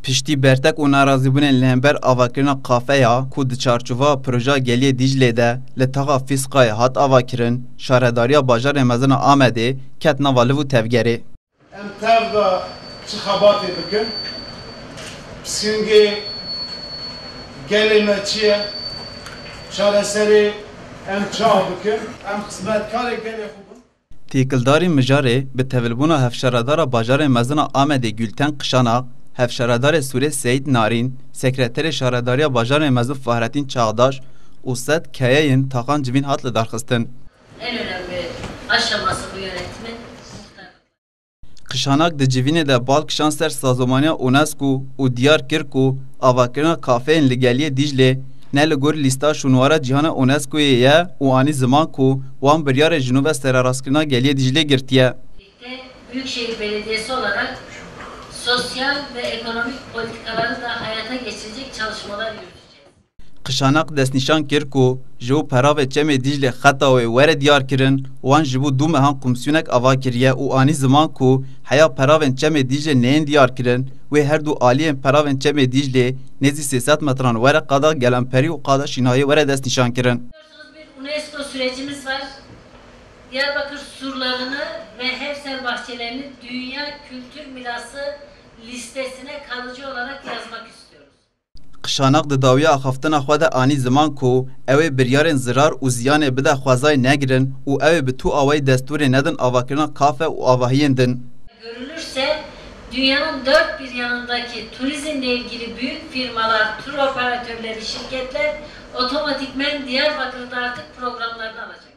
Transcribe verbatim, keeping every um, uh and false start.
Piştî bertek û nerazîbûnên li hember avakirina kafeya ku di çarçova projeya Geliyê Dîclê de li taxa Fîsqayê hat avakirin, Şaredariya Bajarê Mezin a Amedê ket nava liv û tevgerê. Em tev de çi xebatê bikin? Pisingê gelê me çi ye? Çareserê em çawa bikin? Em xizmetkarê gelê xwe bin. Têkildarî mijarê bi tevilbûna Hevşaredara Bajarê Mezin a Amedê Gülten Kişanak, Hevşaredarê Sûrê Seyîd Narîn, Sekreterê Şaredariya Bajarê Mezin Fahrettin Çağdaş û sed keyeyên taxan civîn hat lidarxistin. En önemli aşaması bu yönetimin muhtarlık. Kişanak di civînê de bal kişand ser sazomaniya UNESCO û diyar kir ku avakirina kafeyên li Geliyê Dîclê ne li gor lîsta şûnwara cîhana UNESCO'yê ye û anî ziman ku wan biryarê ji nû ve sererastkirina Geliyê Dîclê girtiye. Büyükşehir Belediyesi olarak sosyal ve ekonomik politikaları da hayata geçirecek çalışmalar yürüteceğiz. Kişanak destnîşan kir ku ji bo peravên Çemê Dîclê xeta wê were diyar kirin, wan ji bo du mehan komsyonek ava kiriye û anî ziman ku heya peravên Çemê Dîclê neyên diyar kirin, wê her du aliyên peravên Çemê Dîclê nêzî sê sed metran were qada gelemperî û qada şînayê were destnîşan kirin. Biliyorsunuz, bir UNESCO sürecimiz var. Diyarbakır surlarını ve Hevsel bahçelerini Dünya Kültür Mirası listesine kalıcı olarak yazmak istiyoruz. Qişanak di dawiya axaftina xwe de anî ziman ku ew ê biryarên zirar û ziyanê bide xwezayê negirin û ew ê bi tu awayî destûrê nedin avakirina kafe û avahiyên din. Görülürse dünyanın dört bir yanındaki turizmle ilgili büyük firmalar, tur operatörleri, şirketler otomatikmen Diyarbakır'da artık programlarını alacak.